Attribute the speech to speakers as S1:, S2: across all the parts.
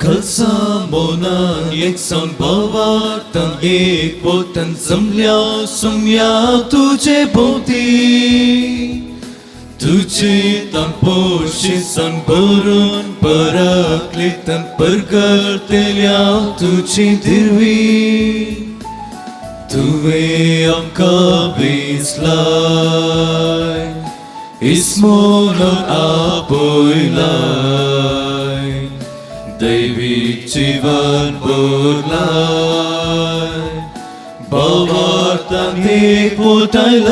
S1: खलसा मोनान एकसावन भावार्थान एकवटान जमल्या सुमया तुजे भोंवती तुजे तान पोशिसान भरून पराक्लितान परगटल्या तुजी दिरवी तुवें आमकां बेसलाय इस्मोनून आपयलाय दैवीक जीवन भरलाय भावार्थान एकवटायलाय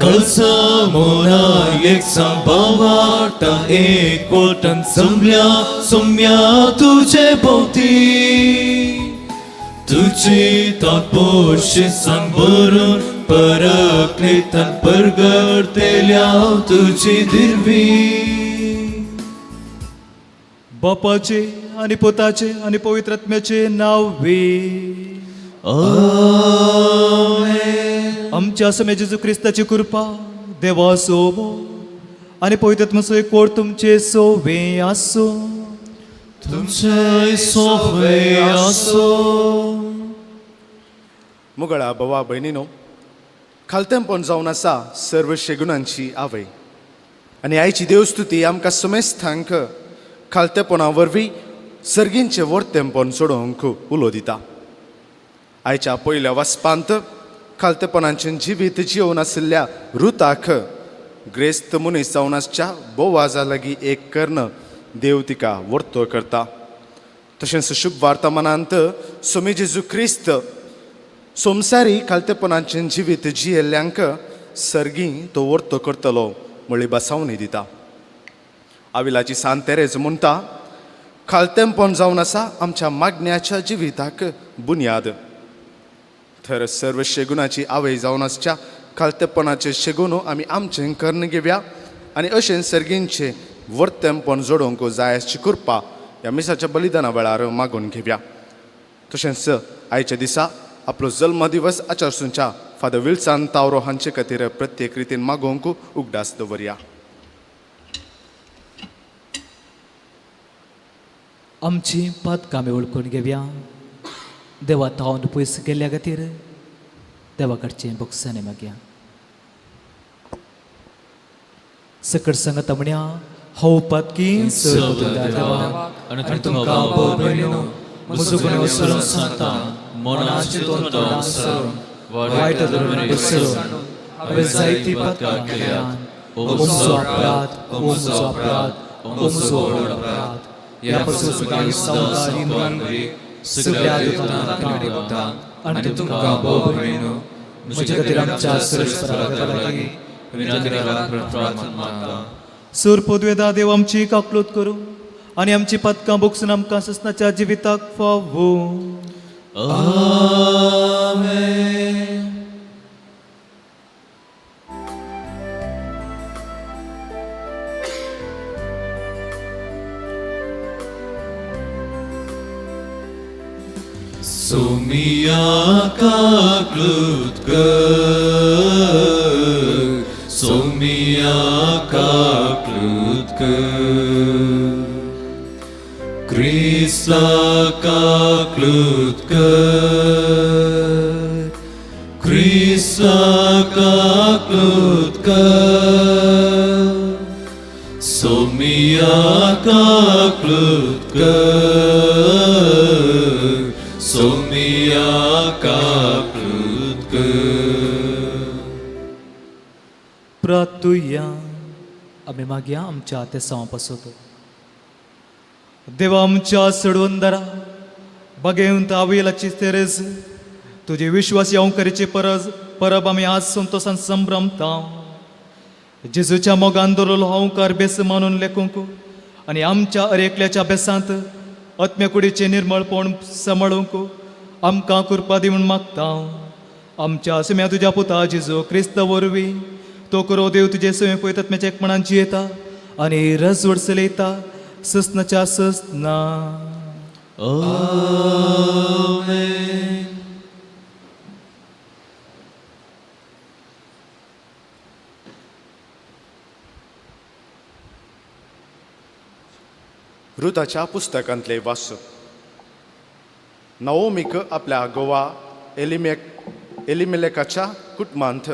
S1: कळसा मोना एकसां भावार्थान एकवटान जमल्या सुम्या तुजे भोंवती तुजी तापोशिसान भरून पराक्लितान परगटल्या तुजी दिरवी.
S2: बापाचे आनी पुताचे आनी पवित्र आत्म्याचे नाव वे.
S1: आमेन.
S2: आमच्या समे जेजू क्रिस्ताची कृपा देवाचो मोग आनी पवित्र आत्म्याचो एकवट तुमचे सोवे आसूं.
S1: तुमचे सोवे आसो.
S3: मुगळा भावा भयणीनो, खालतेंपण जावन आसा सर्व शेगुणांची आवय आनी आयची देवस्तुती आमकां समेस्थांक खालतेपणा वरवीं सर्गींचें वर्तेंपण सोडोवंक उलो दिता. आयच्या पयल्या वाचपांत खालतेपणाचें जिवीत जियोवन आशिल्ल्या रुताक ग्रेस्त मनीस जावन आसच्या बोवाजा लागीं एक कर्ण देव तिका वर्तो करता. तशेंच शुभ वार्तमानांत स्वामी जेजू क्रिस्त संवसारी खालतेपणाचें जिवीत जियेल्ल्यांक सर्गी तो वर्तो करतलो म्हळ्ळी बसावणी दिता. आविलाची सांत तेरेज म्हणटा, खालतेंपण जावन आसा आमच्या मागण्याच्या जिविताक बुन्याद. तर सर्व शेगुणाची आवय जावन आसच्या खालतेपणाचें शेगून आमी आमचें कर्ण घेवया आनी अशें सर्गींचें वर्तेंपण जोडोवंक जाय आसची कृपा ह्या मिसाच्या बलिदाना वेळार मागून घेवया. तशेंच आयच्या दिसा आपलो जल्म दिवस आचरसूंच्या फादर विल्सन तावरो हांचे खातीर प्रत्येक रितीन मागोवंक उगडास दवरया.
S2: आमची पातकां वळखून घेवया. देवा तावन पयस गेल्ल्या खातीर देवा कडचें भोगसणें मागया. सकट सांगता म्हणया, हांव पातकी
S1: देवा आनी तुमकां भयणीनो म्हजो गुन्यांव सोडून सांगता, मनाचे तोंड सरून वायट धरून सरून हांवें जायती पातकां केल्यात. ओ म्हजो अपराध, ओ म्हजो अपराध, ओ म्हजो व्हड अपराध. ह्या पासून संवसारी सगळ्या दुतांक आनी तुमकां भोव भयणीनो म्हजे खातीर आमच्या सर्वेस्परा देवा लागीं विनंती प्रार्थना मागता.
S2: सूर पदवेदा देव आमची काकलूत करूं आनी आमची पातकां भोगसून आमकां ससनाच्या जिविताक फावो.
S1: आमेन. सोमिया काकलूत कर, सोमिया काकलूत कर, क्रिस्ता काकलूत कर, क्रिस्ता काकलूत कर, सोमिया काकलूत कर, सोमिया काकलूत कर.
S2: प्रातुया. आमी मागया आमच्या तेसांव पासत. देवा आमच्या सडवंदरा बागेवंत आवयलाची तेरेज तुजी विश्वास येवकारीची परज परब आमी आज संतोसान संभ्रमता. जेजूच्या मोगान दवरलो हंकार बेस मानून लेखूंक आनी आमच्या अरेकल्याच्या बेसांत आत्म्या निर्मळपण सांबाळूंक आमकां कृपा दी म्हूण मागता. आमच्या सुम्या तुज्या पुता जेजू क्रिस्त वरवीं. तो करो देव तुजे स्वयं पळयतात आत्म्याच्या एकपणान जियेता आनी रजवड चलयता ससनाच्या ससना.
S1: आमेन.
S3: रुताच्या पुस्तकांतले वाचप. नवोमीक आपल्या गोवा एलिमेलेकाच्या कुटुंबांत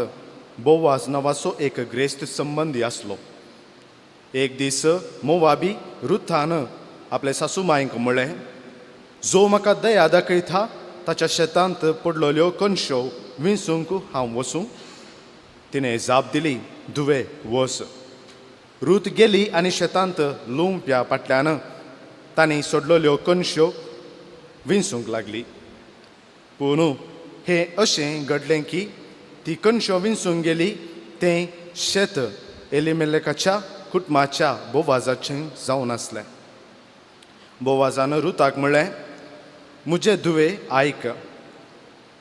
S3: बोवाज नांवाचो एक ग्रेस्त संबंदी आसलो. एक दीस मोवाबी रुथान आपले सासूमायंक म्हळें, जो म्हाका दया दाखयता ताच्या शेतांत पडलेल्यो कणश्यो विंचूंक हांव वचूं? तिणें जाप दिली, धुवे, वच. रूत गेली आनी शेतांत लुंवप्या फाटल्यान तांणी सोडलेल्यो कणश्यो विंचूंक लागली. पूण हें अशें घडलें की ती कणश्यो विंचूंक गेली तें शेत एलिमेलेकाच्या कुटुंबाच्या बोवाजाचें जावन आसलें. बोवाजान रुताक म्हणलें, म्हजे धुवे, आयक,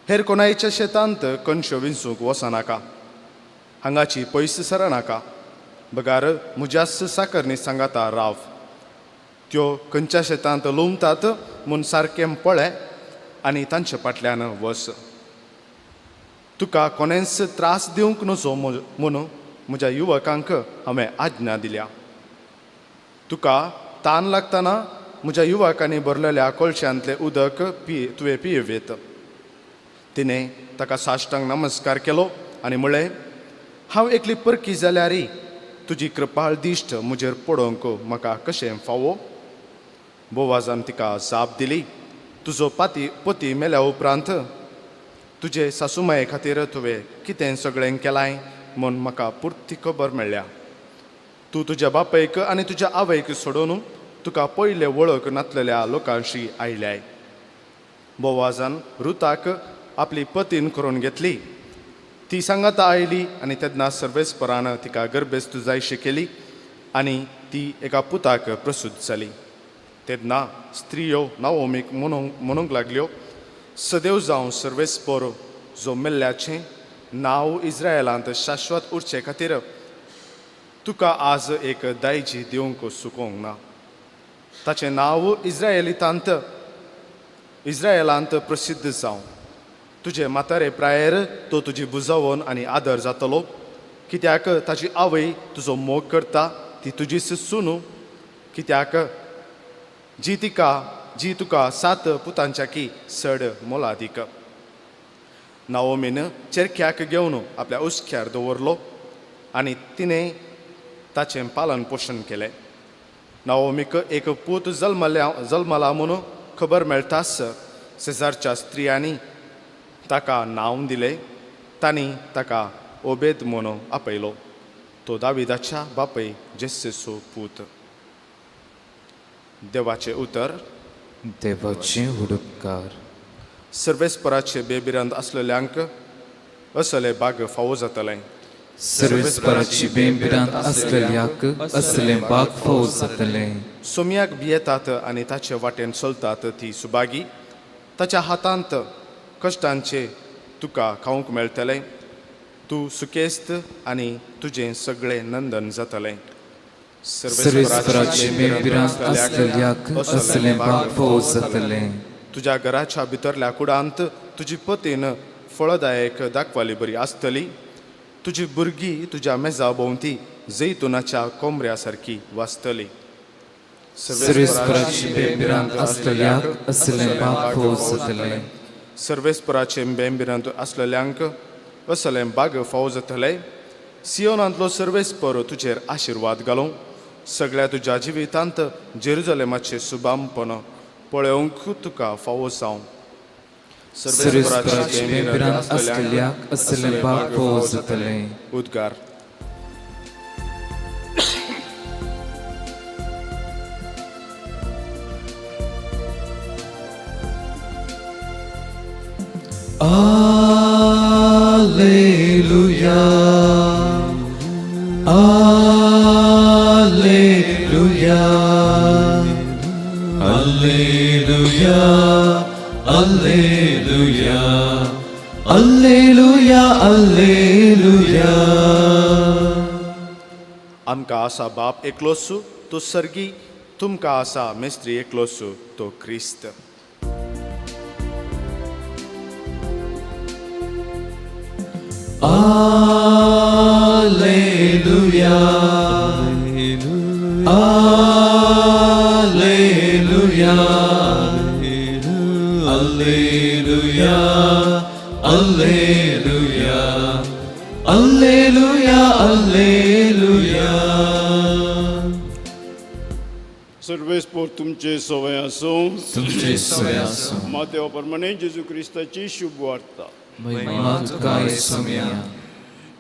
S3: हेर कोणायच्या शेतांत कणश्यो विंचूंक वचनाका, हांगाची पयस सरनाका, बगार म्हज्याच साकरणी सांगाता राव. त्यो खंयच्या शेतांत लुंवतात म्हूण सारकें पळय आनी तांचे फाटल्यान वच. तुका कोणेंच त्रास दिवंक नजो म्हूण म्हज्या युवकांक हांवें आज्ञा दिल्या. तुका तान लागतना म्हज्या युवकांनी भरलेल्या कोळश्यांतलें उदक पिये तुवें पियेत. तिणें ताका साश्टांग नमस्कार केलो आनी म्हळें, हांव एकली परकी जाल्यारय तुजी कृपाळ दिश्ट म्हजेर पडोवंक म्हाका कशें फावो? बोवाजान तिका जाप दिली, तुजो पाती पती मेल्या उपरांत तुजे सासूमाये खातीर तुवें कितें सगळें केलांय म्हूण म्हाका पुर्ती खबर मेळ्ळ्या. तूं तुज्या बापायक आनी तुज्या आवयक सोडून तुका पयले वळख नातलेल्या लोकांशी आयल्याय. बोवाजान रुताक आपली पतीन करून घेतली. ती सांगाता आयली आनी तेन्ना सर्वेस्परान तिका गर्भेस्त जायशी केली आनी ती एका पुताक प्रसूत जाली. तेन्ना स्त्रियो नाओमीक म्हणूंक लागल्यो, सदैव जावं सर्वेस्पर, जो मेल्ल्याचें नांव इस्रायलांत शाश्वत उरचे खातीर तुका आज एक दायजी दिवंक सुकोवंक ना. ताचें नांव इस्रायलांत प्रसिद्ध जावं. तुजे म्हातारे प्रायेर तो तुजी बुजावन आनी आदर जातलो, कित्याक ताची आवय तुजो मोग करता ती तुजीच सुनू, कित्याक जी तुका सात पुतांच्याकी चड मोलादीक. नाओमीन चेरक्याक घेवन आपल्या हुस्क्यार दवरलो आनी तिणें ताचें पालन पोशण केलें. नाओमीक एक पूत जल्मला म्हणून खबर मेळटाच शेजारच्या स्त्रियांनी ताका नांव दिलें. तांणी ताका ओबेद म्हणून आपयलो. तो दाविदाच्या बापय जेस्सेचो पूत. देवाचें उतर.
S1: देवाचे उपकार.
S3: सर्वेस्पराचे बेबिरांत आसलेल्यांक असले बाग फावो जातलें.
S1: सर्वेस्पराची बेंबिरांत आसलेल्याक असलें बाग फावो जातलें.
S3: सोमयाक भियेतात आनी ताचे वाटेन चलतात ती सुभागी. ताच्या हातांत कश्टांचे तुका खावंक मेळटलें. तूं सुकेस्त आनी तुजें सगळें नंदन जातलें.
S1: सर्वेस्पराची बेंबिरांत आसलेल्याक असलें बाग फावो जातलें.
S3: तुज्या घराच्या भितरल्या कुडांत तुजी पतीन फळदायक दाखवाली बरी आसतली. तुजी भुरगीं तुज्या मेजा भोंवती जैतुनाच्या कोमऱ्या सारकी वाचतली.
S1: सर्वेस्पराची बेंबिरांत आसलेल्याक असलें बाग फावो जातलें.
S3: सर्वेस्पराचे बेंबिरांत आसलेल्यांक असलें बाग फावो जातलें. सियोनांतलो सर्वेस्पर तुजेर आशिर्वाद घालूं. सगळ्या तुज्या जिवितांत जेरुजलेमाचें सुबामपण पळोवंक तुका फावो जावं.
S1: सर्वेस्पराची बेंबिरांत आसलेल्याक असलें बाग फावो जातलें.
S3: उद्गार.
S1: Alleluia. Alleluia. Alleluia. Alleluia. Alleluia. Alleluia.
S3: आमकां आसा बाप एकलोच, तो सर्गी. तुमकां आसा मेस्त्री एकलोच, तो क्रिस्त.
S1: Alleluia. Alleluia. Alleluia, alleluia, alleluia.
S4: सर्वेस्पोर तुमचे सवय आसूं.
S1: तुमचे सवय आसूं.
S4: मातेव प्रमाणे जेजू क्रिस्ताची शुभ वार्ता.
S1: महिमा तुका येसुम्या.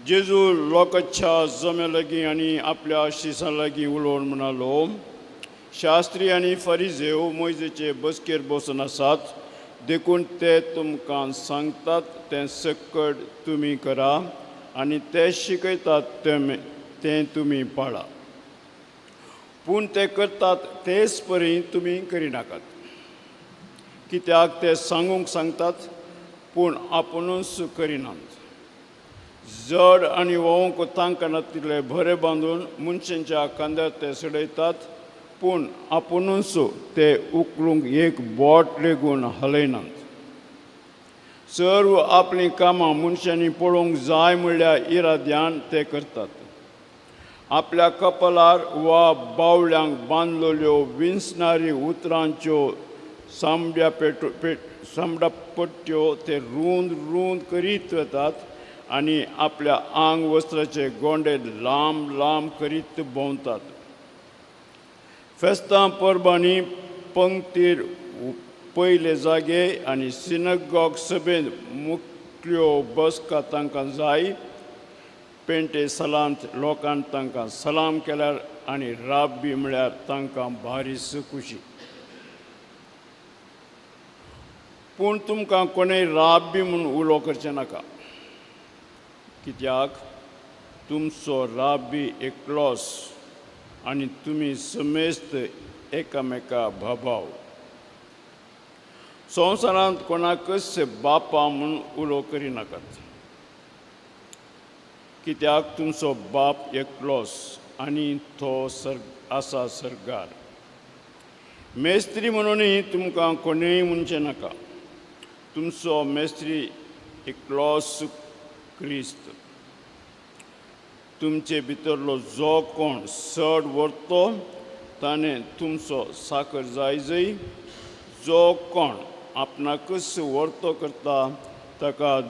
S4: जेजू लोकांच्या जम्या लागीं आनी आपल्या शिसां लागीं उलोवन म्हणालो, शास्त्री आनी फरिजेव मोयजेचे बसकेर बसून आसात, देखून ते तुमकां सांगतात तें सकट तुमी करा आनी ते शिकयतात तें तुमी पाळा, पूण ते करतात तेच परी तुमी करिनाकात, कित्याक ते सांगूंक सांगतात पूण आपुणूच करिनात. जड आनी व्होवंक तांकां नातिल्ले भरे बांदून मनशांच्या खांद्यार ते सडयतात, पूण आपुणूच ते उखलूंक एक बोट लेगून हालयनात. सर्व आपलीं कामां मनशांनी पळोवंक जाय म्हणल्या इराद्यान ते करतात. आपल्या कपलार वा बावल्यांक बांदलेल्यो विंचणारी उतरांच्यो सामड्या पेटो पेट सामडा पट्ट्यो ते रूंद रूंद करीत वतात आनी आपल्या आंग वस्त्राचे गोंडे लांब लांब करीत भोंवतात. फेस्तां परबांनी पंक्तीर पयले जागे आनी सिनगॉग सभेंत मुखल्यो बसका तांकां जाय. पेंटे सलांत लोकान तांकां सलाम केल्यार आनी राब्बी म्हळ्यार तांकां भारीस खुशी. पूण तुमकां कोणेय राब्बी म्हूण उलो करचें नाका, कित्याक तुमचो राब्बी एकलोच आनी तुमी समेस्त एकामेका भाभाव. संवसारांत कोणाकच बापा म्हूण उलो करिनाकात, कित्याक तुमचो बाप एकलोच आनी तो सर्ग आसा सर्गार. मेस्त्री म्हणूनय तुमकां कोणूय म्हणचें नाका, तुमचो मेस्त्री एकलोच क्रिस्त. तुमचे भितरलो जो कोण चड व्हरतो ताणें तुमचो साकर जाय जय. जो कोण आपणाकच व्हरतो करता ताका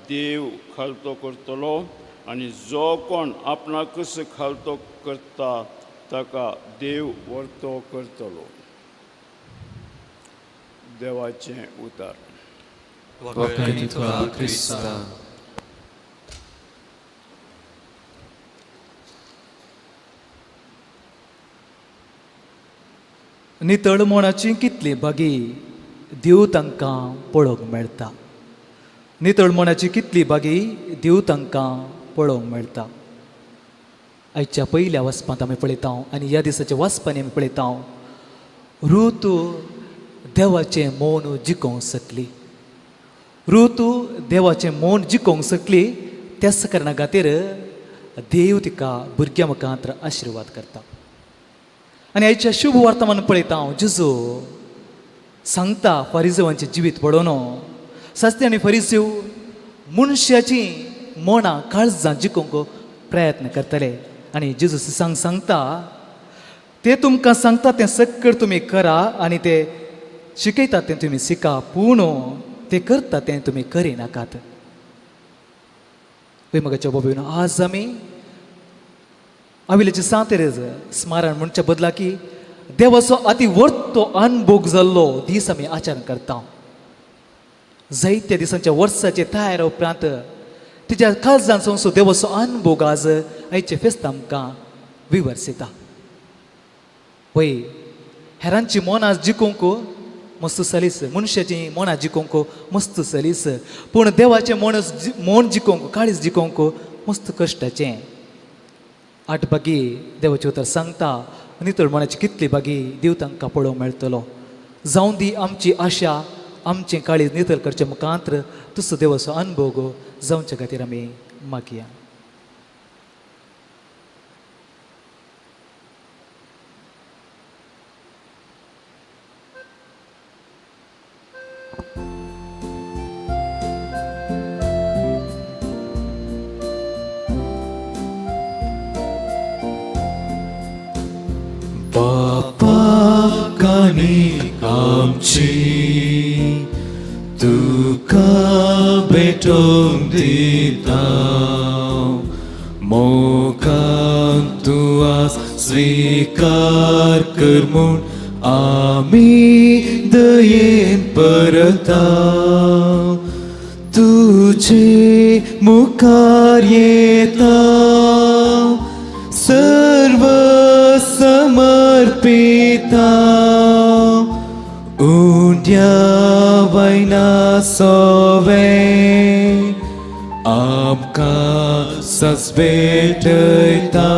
S4: देव खालतो करतलो आनी जो कोण आपणाकच खालतो करता ताका देव व्हरतो करतलो. देवाचें उतार.
S1: वाखाणी तुका क्रिस्ता.
S2: नितळ मनाची कितली बागी देव तांकां पळोवंक मेळटा. नितळ मनाची कितली बागी देव तांकां पळोवंक मेळटा. आयच्या पयल्या वाचपांत आमी पळयता आनी ह्या दिसाच्या वाचपांनी आमी पळयता, रूत देवाचें मौन जिखोवंक शकली. रूत देवाचें मौन जिखोवंक शकली, त्याच कारणा खातीर देव तिका भुरग्यां मुखार आशिर्वाद करता. आनी आयच्या शुभ वर्तमान पळयता हांव, जेजू सांगता फरिजवांचें जिवीत पळोवन, सास्त्री आनी फरिजीव मनशाची मनां काळजां जिखोवंक प्रयत्न करतले. आनी जेजू सांगता, ते तुमकां सांगता तें सक्कड तुमी करा आनी ते शिकयतात तें तुमी शिका, पूण ते करता तें तुमी करिनाकात. म्हज्या बाबा, आज आमी आविलेचे सांतेरेज स्मारण म्हणच्या बदला की देवाचो अति वर्तो अनभोग जाल्लो दीस आमी आचरण करता. जायत्या दिसांच्या वर्साचे तयार उपरांत तिच्या काळजान संसो देवाचो अनभोग आज आयचे फेस्त आमकां विवर्सिता. वय हेरांची मनां जिखूंक मस्त सलीस, मनशाची मनां जिखोवंक मस्त सलीस, पूण देवाचें मन जिखोवंक, काळीज जिखोवंक मस्त कश्टाचें. आठ बागी देवाचें उतर सांगता, नितळ मनाची कितली बागी देव तांकां पळोवंक मेळटलो. जावं दी आमची आशा, आमचें काळीज नितळ करचें मुखांत्र तुजो देवाचो अनुभव जावचे खातीर आमी मागया.
S1: बापा काणी आमची तुका भेटो मोगान तूं आज स्विकार कर म्हूण आमी दयेन परता तुजे मुखार येता सर्व समर्पिता उंड्या वयना सोवे आमकां सजभेटयता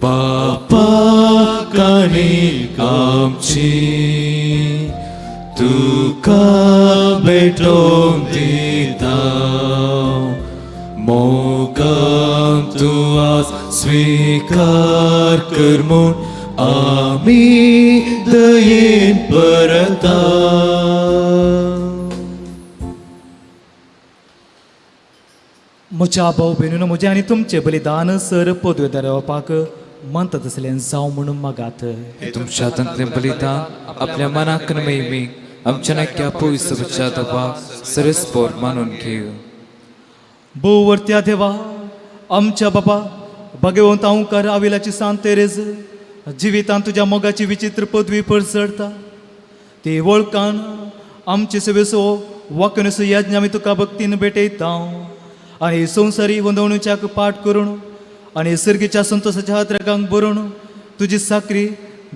S1: बापा काणी आमची तुका भेटोवंक दिता मोगान तूं आज स्विकार कर म्हूण आमी दयेन परता.
S2: म्हज्या भाव भयणीनो, म्हजें आनी तुमचें बलिदान सर पदवेदार रावपाक म्हणटा तसलें जावं म्हणून मागात.
S1: हे तुमच्या हातांतलें बलिदान आपल्या मनाक महिमीक आमच्या नाक्या पयसच्या दबाक सरस्पोर मानून घेव.
S2: भोववर्त्या देवा, आमच्या बाबा भगवंत अंकार आविलाची सांत तेरेज जिवितांत तुज्या मोगाची विचित्र पदवी पडसळटा ती वळखान आमचे सेवेचो वाक्यनुसो यज्ञ आमी तुका भक्तीन भेटयता आनी संवसारी वंदवणुच्याक पाठ करून आनी सर्गीच्या संतोषाच्या हातराकांक बरोवन तुजी साकरी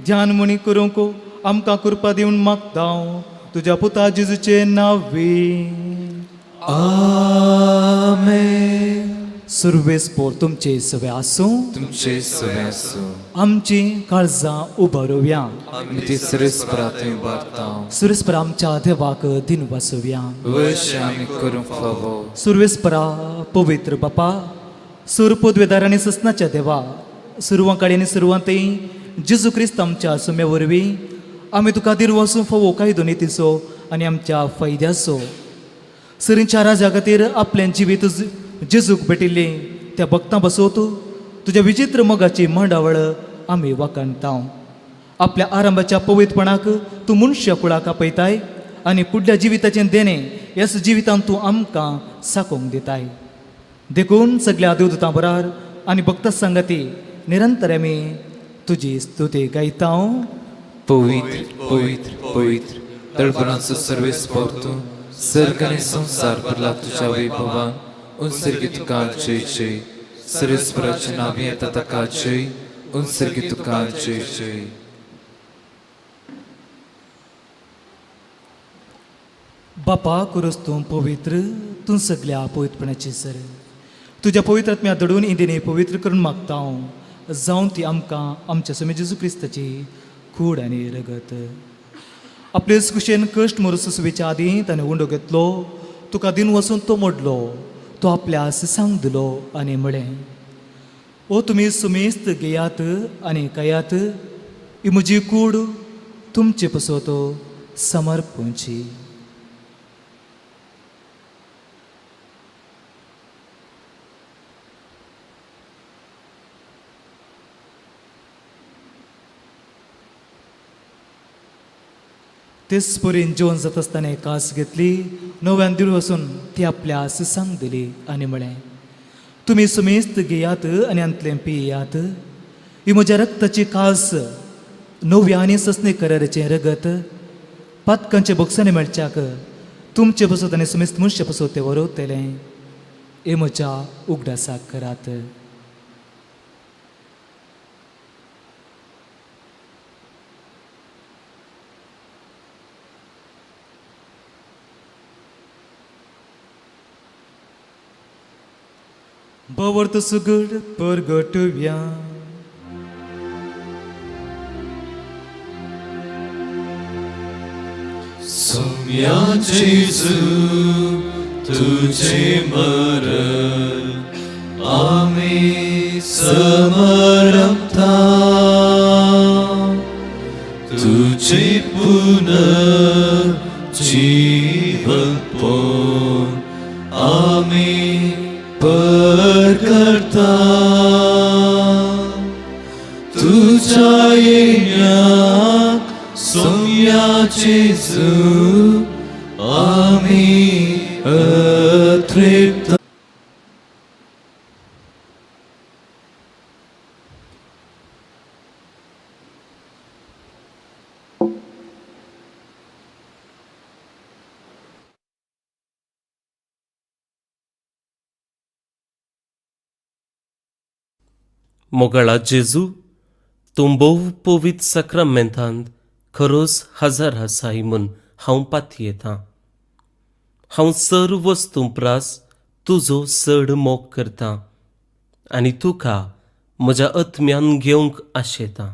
S2: ध्यान म्हणी करूंक आमकां कृपा दिवन मागता तुज्या पुता जेजूचे नांवी.
S1: आमेन.
S2: सुरवेस पोर तुमचे सगळे आसूं.
S1: तुमचे सगळे आसूं.
S2: आमची काळजां उबारुया.
S1: आमी ती सरस्परा थंय उबारता.
S2: सुरेस्परा आमच्या देवाक दिन वासुया.
S1: वश आमी करूंक फावो.
S2: सुरवेस्परा पवित्र बापा, सुर पदवेदार आनी ससनाच्या देवा, सुरवां काडे आनी सुरवातय जेजू क्रिस्त आमच्या सुम्या वरवीं आमी तुका दीर वसूं फावो कायदो नितीचो आनी आमच्या फायद्याचो. सरींच्या राजा खातीर आपलें जिवीत जेजूक भेटिल्लें त्या भक्तां बसोत तुज्या विचित्र मोगाची मांडावळ आमी वाखाणता. आपल्या आरंभाच्या पवित्रपणाक तूं मनशा कुळाक आपयताय आनी फुडल्या जिविताचें देणें ह्याच जिवितांत तूं आमकां साकोवंक दिताय. देखून सगल्या देवदूतां बरार आनी भक्ता सांगाती निरंतर आमी तुजी स्तुती गायता.
S1: पवित्र पवित्र पवित्र तळपणाचो सर्वेस्पोर तूं, सर्ग आनी संवसार भरला तुज्या वैभवान. उनसर्गी तुका जय जय. सर्वेस्पराचे नांव येता ताका जय. उनसर्गी तुका जय जय.
S2: बापा कुरस, तूं पवित्र, तूं सगल्या पवित्रपणाची सर. तुज्या पवित्र आत्म्या दडून इंदिने पवित्र करून मागता हांव, जावन ती आमकां आमच्या स्वामी जेजू क्रिस्ताची कूड आनी रगत. आपलेच कुशेन कश्ट मरू सुसवेच्या आदीं ताणें उंडो घेतलो, तुका दिन वचून तो मोडलो, तो आपल्या सिसांक दिलो आनी म्हळें, ओ तुमी सुमेस्त घेयात आनी खायात, ही म्हजी कूड तुमचे पसत समर्पणची. तेच परीन जेवण जाता आसतना कास घेतली, नव्यान दिळ वचून ती आपल्या सिसांक दिली आनी म्हळें, तुमी सुमेस्त घेयात आनी हांतलें पियात, ही म्हज्या रक्ताची कास, नव्या आनी ससनी कराराचें रगत. पातकांचे बोगसाणे मेळच्याक तुमचे पसत आनी सुमेस्त मनशे पसत तें वरवतलें. हे म्हज्या उगडासाक करात. बवर्त सुगड परगटुया.
S1: सोम्या जेजू, तुझे मरण आमी समरपता, तुझे पुनर्जीवन आमी परकर्ता. तुझ्या येण्याक सोम्या जेजू आमी अतृप्त.
S5: मोगाळा जेजू, तूं भोव पवित्र साक्रामेंतांत खरोच हजर आसाय म्हूण हांव पातयेतां. हांव सर्व वस्तूं प्रास तुजो चड मोग करतां आनी तुका म्हज्या आत्म्यान घेवंक आशेतां.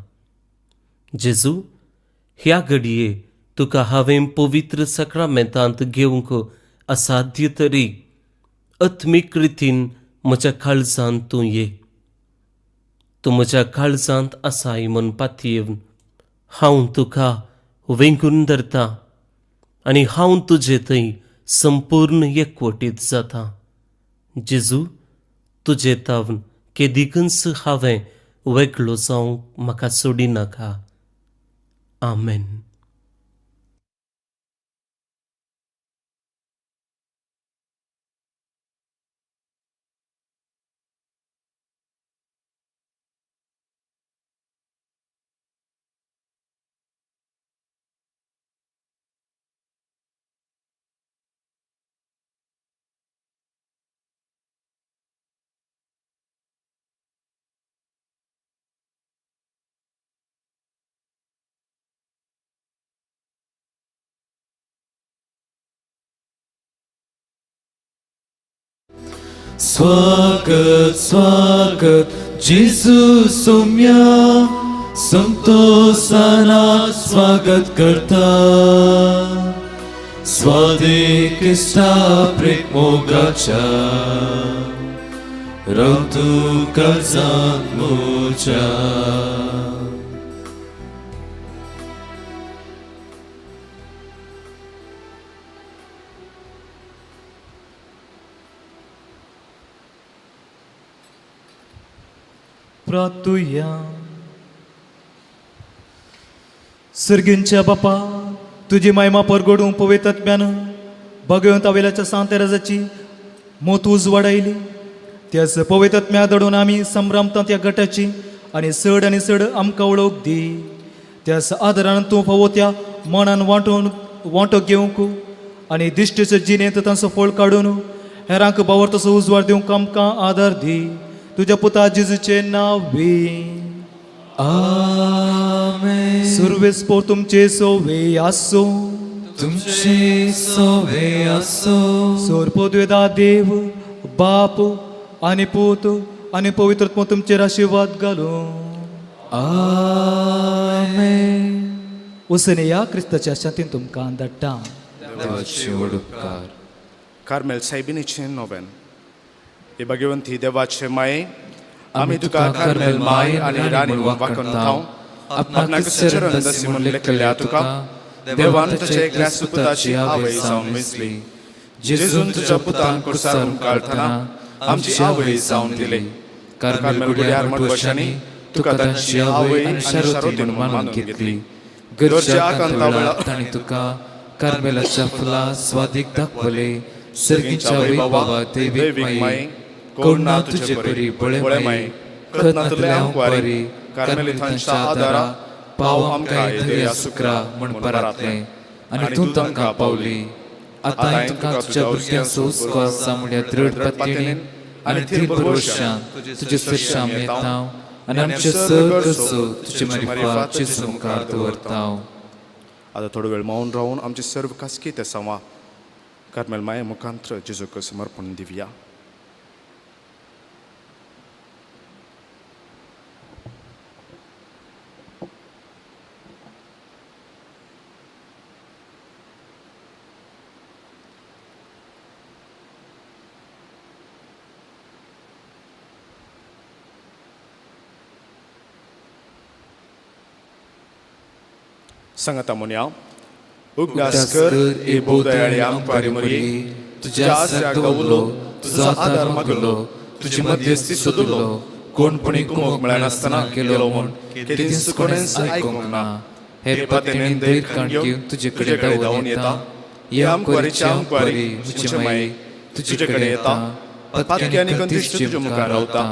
S5: जेजू, ह्या घडये तुका हांवें पवित्र साक्रामेंतांत घेवंक असाध्य तरी आत्मीक रितीन म्हज्या काळजांत तूं ये. तूं म्हज्या काळजांत आसाय म्हूण पातयेवन हांव तुका वेंगून धरतां आनी हांव तुजे थंय संपूर्ण एकवटीत जाता. जेजू, तुजे तावन केदिकूच हांवें वेगळो जावंक म्हाका सोडिनाका. आमेन.
S1: स्वागत स्वागत जेजू सोम्या, संतोषाना स्वागत करता. स्वादे क्रिस्ता प्रेम मोगाच्या, राव तूं काळजांत म्हज्या.
S2: प्रातुया. सर्गींच्या बापा, तुजी महिमा परगडूं पवित्र आत्म्यान भगवंत वेल्याच्या सांतेराजाची मोत उजवाडायली. त्याच पवित्र आत्म्या दडून आमी संभ्रमतात त्या गटाची आनी चड आनी चड आमकां वळख दी. त्याच आदारान तूं फावो त्या मनान वांटून वांटो घेवंक आनी दिश्टीचे जिणेंत तांचो फळ काडून हेरांक बावर तसो उजवाड दिवंक आमकां आदार दी. तुज्या पुता जेजूचे नांव वी.
S1: आमेन.
S2: सुर्वेस पोर तुमचे सोवे आसूं.
S1: तुमचे सोवे आसो.
S2: सोरपोद्वेदा देव बाप आनी पूत आनी पवित्र आत्मो तुमचेर आशिर्वाद घालूं.
S1: आमेन.
S2: उसने ह्या क्रिस्ताच्या शांतीन तुमकां धाडटा.
S1: देवाचे व्हड उपकार.
S3: कार्मेल सायबिणीचें नोवेन. हे भगवंती देवाचे माये, आमी तुका कार्मेल माय आनी राणी म्हूण वाखणतांव. आपणाक चरण दसी म्हूण लेखल्या तुका देवान तुझ्या एकल्या सुपुताची आवय जावन मेजली. जेजून तुज्या पुतान कुर्सार काडटना आमची आवय जावन दिली. कार्मेल गुड्यार मठवशांनी तुका तांची आवय आनी शारोती म्हूण मानून घेतली.
S1: गरजेच्या आकांता वेळार तांणी तुका कार्मेलाच्या फुलां स्वादीक दाखवले. सर्गीच्या वैभवा दैवीक माये, कोण ना तुजे परी बळे माये, खत नातल्या अंकवारी कार्मेलितांच्या आदारा पाव आमकां धैर्या सुक्रा म्हण परातलें आनी तूं तांकां पावली. आतां तुका तुज्या भुरग्यांचो हुस्को आसा म्हळ्यार दृढ पातयेन आनी थीर भरवशान तुजे सरशाम येता आनी आमचे सर गरजो तुजे मारिफात जेजू मुखार दवरता.
S3: आतां थोडो वेळ मौन रावन आमचे सर्व खासगी ते सांवा कार्मेल माये मुखांत्र जेजूक समर्पण दिवया. सांगाता म्हणया, उगडास कर ए बोदयाळी आमकारी मरी, तुझ्या आसऱ्याक गावलो, तुजो आदार मागलो, तुजी मध्यस्थी सोदलो,
S1: कोणपणी कुमोक मेळनासतना केलो म्हूण केदींच कोणेंच आयकूंक ना. हे पत्नीन धैर्य काण घेवन तुजे कडेन धांवून येता. हे आमकारीचे आमकारी म्हजे माये तुजे कडेन येता. पातकी आनी कंदिश्ट तुजे मुखार रावता.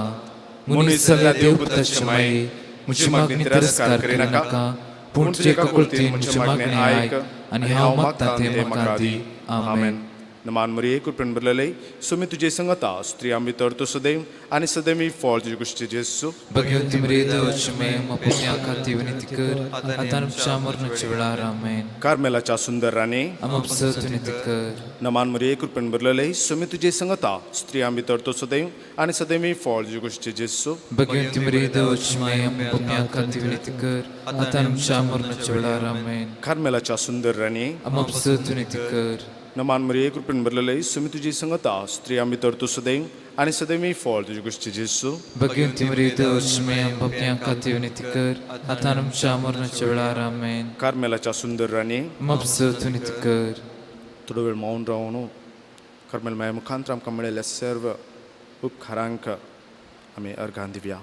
S1: मनीस जाल्ल्या देवपुताचे माये, म्हजी मागणी तिरस्कार करिनाका, पूण तुजे काकुळतीन म्हजी मागणी आयक आनी हांव मागता तें म्हाका दी. आमेन.
S3: नमान मरिये कृपेन भरलेले सुमी तुजे संगता स्त्रियां भितर तूं सदैव आनी सदैव फळ तुजे कुशीचें जेजू.
S1: भगवती मरिये देवाची माय, आमकां पापयां खातीर विनंती कर आतां आमच्या मरणाच्या वेळार. आमेन.
S3: कार्मेलाच्या सुंदर राणी,
S1: आमकां उपसत विनंती कर.
S3: नमान मरिये कृपेन भरलेले सुमी तुजे संगता स्त्रियां भितर तूं सदैव आनी सदैव फळ तुजे कुशीचें जेजू.
S1: भगवती मरिये देवाची माय, आमकां पापयां खातीर विनंती कर आतां आमच्या मरणाच्या वेळार. आमेन.
S3: कार्मेलाच्या सुंदर राणी,
S1: आमकां उपसत विनंती कर.
S3: नमान मरिये कृपेन भरलेले सुमी तुजी संगता स्त्रियां भितर तूं सदैव आनी सदैव फळ तुजे कुशीचें जेजू.
S1: भगवती मरिये देवाची माय, आमकां पापयां खातीर विनंती कर आतां आमच्या मरणाच्या वेळार. आमेन.
S3: कार्मेलाच्या सुंदर राणी,
S1: आमकां उपसत विनंती कर.
S3: थोडो वेळ मौन रावन कार्मेल माया मुखांत आमकां मेळिल्ल्या सर्व उपकारांक आमी अर्घान दिवया.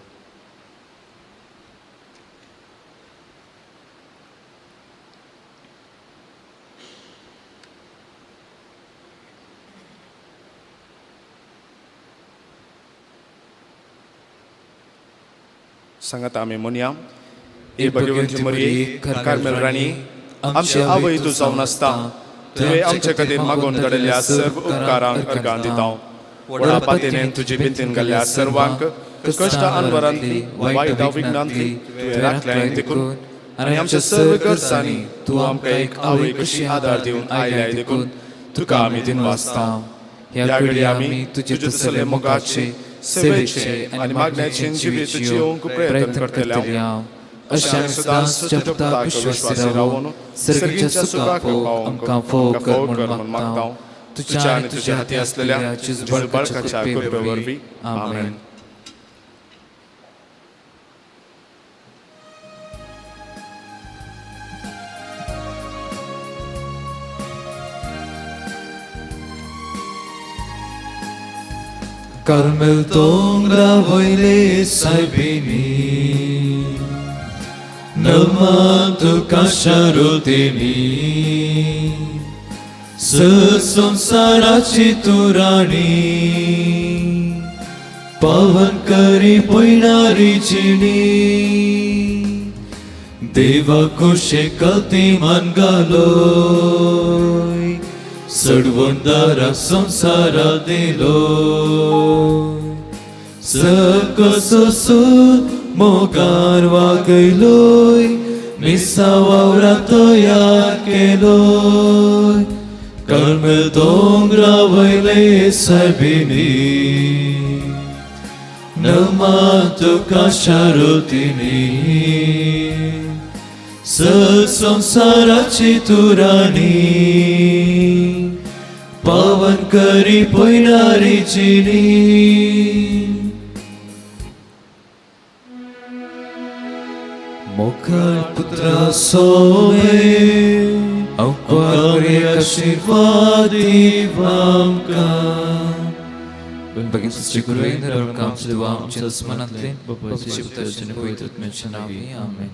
S3: सांगात आमी म्हणया, ए भगवंती मरिये, कार्मेल राणी, आमची आवय तूं जावन आसता, तुवें आमचे खातीर मागून धाडिल्ल्या सर्व उपकारांक अर्गां दिता. व्हडा पातेनेन तुजी बेंतीन घाल्ल्या सर्वांक कश्ट अनवरांतली वायट विघ्नांतली तुवें राखल्याय देखून आनी आमच्या सर्व गरजांनी तूं आमकां एक आवय कशी आदार दिवन आयल्याय देखून तुका आमी दिनवासता. ह्या घडये आमी तुजे तसले मोगाचे, सेवेचे आनी मागण्याचे जिवीत जिवंक प्रयत्न करतले.
S1: अशें आमी सदांच तुज्या पुताक विश्वासी रावन सर्गीच्या सुखाक आमकां फोव कर म्हूण मागता, तुज्या आनी तुज्या हाती आसलेल्या जेजू बाळकाच्या कृपे वरवीं. आमेन.
S6: कार्मेल दोंगरा वयले सायबिणी, नमा तुका शारुतिनी, संसाराची तूं राणी, पावन करी पयणारी जिणी, देवा कुशे कलती मान घालोय, सडवणदारा संसारा दिलो, सकससून मोगान वागयलोय, मिसा वावरा तयार केलोय, कार्मेल दोंगरा वयले सायबिणी, नमा तुका शारुतिनी, संसाराची तूं राणी, पावन करी पयणारी जिणी. मोगाळ पुत्रा सोवे, अंकुर आशीर्वाद दीव आमकां.
S1: भगिनी गुरुवेंद्र आमच्या देवा, आमच्या मनांतले, बापाचे, पुताचे आनी पवित्र आत्म्याच्या नांवी. आमेन.